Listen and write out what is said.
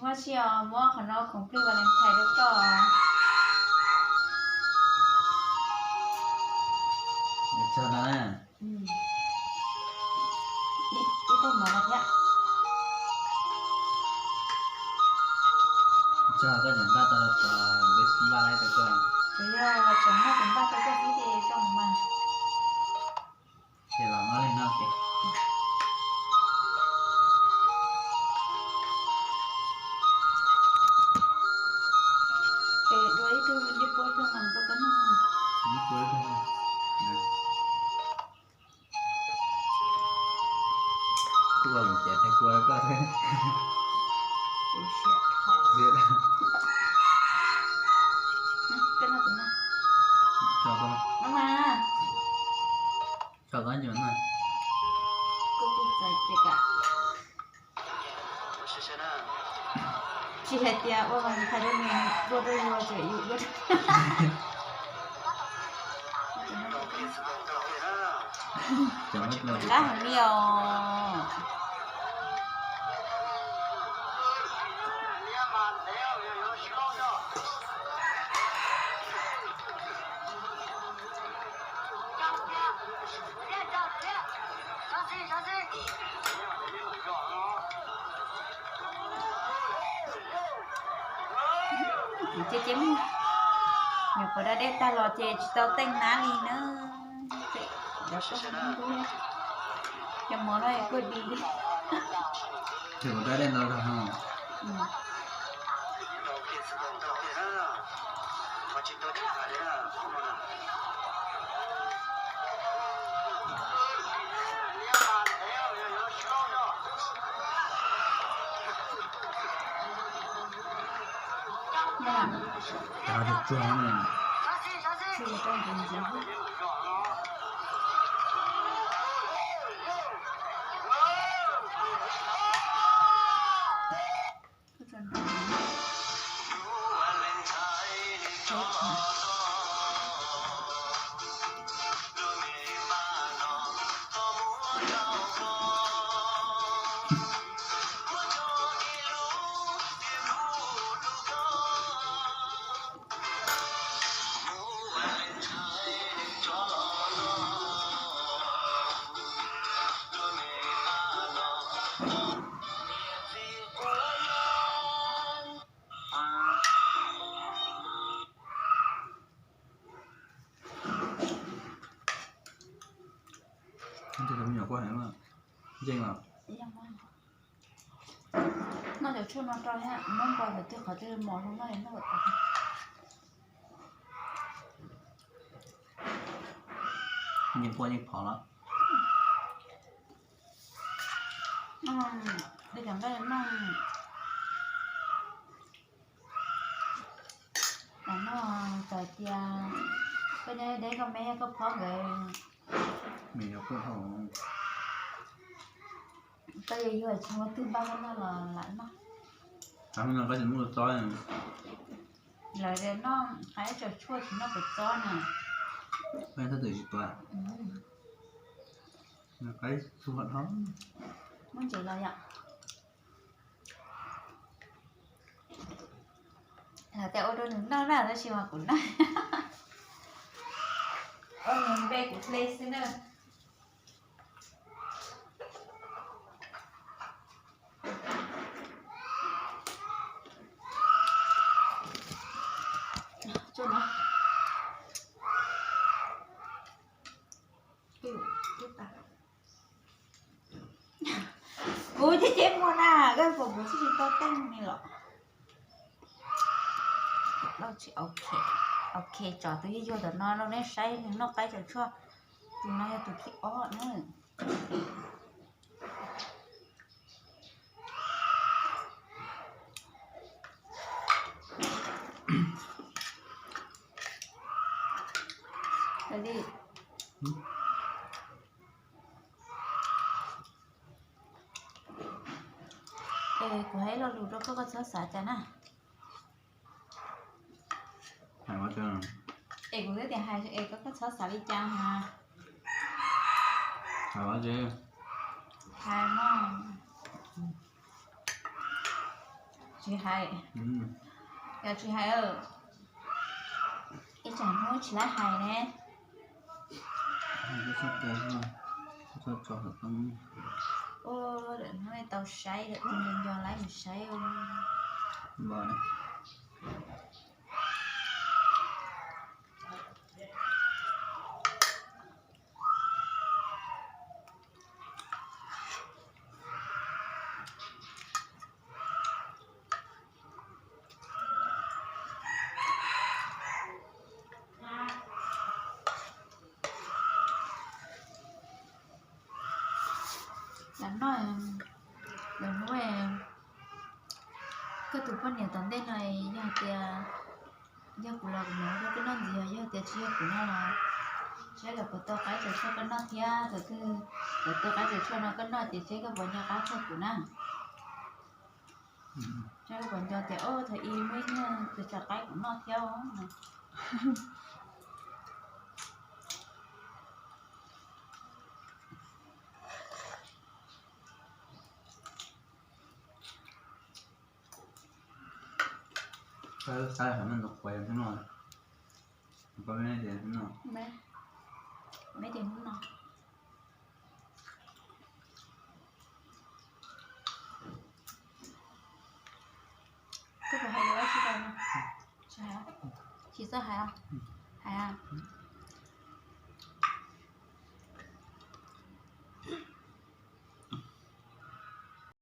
Muab tsis os, muab qhov no khoom plig Valentine rau koj. Txog no na. Ib tug mov no thiab. Txog koj tseem npaj tau los txog, kuv twb npaj laib rau koj. Tsuas yog tseem muaj tus npaj rau koj xwb ces zoo mas. Ces los noj li no ces. Es dua ib tug li puab tug no rau koj noj. Ib puab tug. Kuv ua mus ces kua koj thiab. Koj noj tus no. Tso koj. Noj mas. Tso koj ncu noj. Kuv txais ces kam. Tsis hais tias ua Valentine rau nws, ua rau yus ces yus ua. Lab heev li os. Ces ces mus, nyuam qhuav da dej tag los ces tsis tau teej hnab li na. Cov mov no kuj di. Ces kuv da dej ntau zog no. Tsuag tsuag. Tus me nyuam koj heev, yeej los. Noj cov tshuaj no rau thiab, muab npog cov twg qhov twg mos rau noj noj. Yeej quaj yeej phov los. Li cov nqaij no, cov no txawm tias koj nyob deb koj me koj phob nkawd. Koj yuav yuag tsis muaj twg npaj koj noj los lam noj. Koj tsis muaj txob. Lawv noj qaib tsaus tshuaj tsis noj kua txob na. Qaib txob twm tsis tuav. Qaib txuag dhau. Muab ntsev los yom. Lawv tias ua rau nws noj na tab sis mas kuv noj. Ua nws npe kuv hle xwb na. Kuv ceb ceb muag na, koj puas mus tsis tau teeb li los. Lauj tsis ok, ok, tso tus yuag yuag tom no rau nej saib, nws noj qaib tsaus tshuaj, tus no yog tus thib ob na. Es kuv hais lo lus rau koj, koj txhob xav cas na. Es kuv twb tias hais es koj, koj txhob xav li cas na. Hais no, Tsis hais, yog tsis hais, ib tsam hnub tsis laib hais ne. Ua lawm hnub tau saib lawm, tus nco nco laib mus saib. Lam noj, lawm hnub, koj tus poj niam tom ntej no yog tias, yog kuv los kuv mam rau koj noj ntxiv, yog tias tsis yog kuv noj los saib lawv puas tau qaib txaus tshuaj koj noj thiab. Thaum twg lawv tau qaib txaus tshuaj no koj noj ces seb koj puas nco qab txog kuv na. Saib koj puas nco tias, o, thaum ub muaj ib tug txaus qaib kuv noj thiab no. Saib hov no ntau qhuav yog hnub no, koj tias hnub no, tias hnub no. Koj puas hais yuav dab tsi rau no? Tsis hais, tsis txawj hais, hais.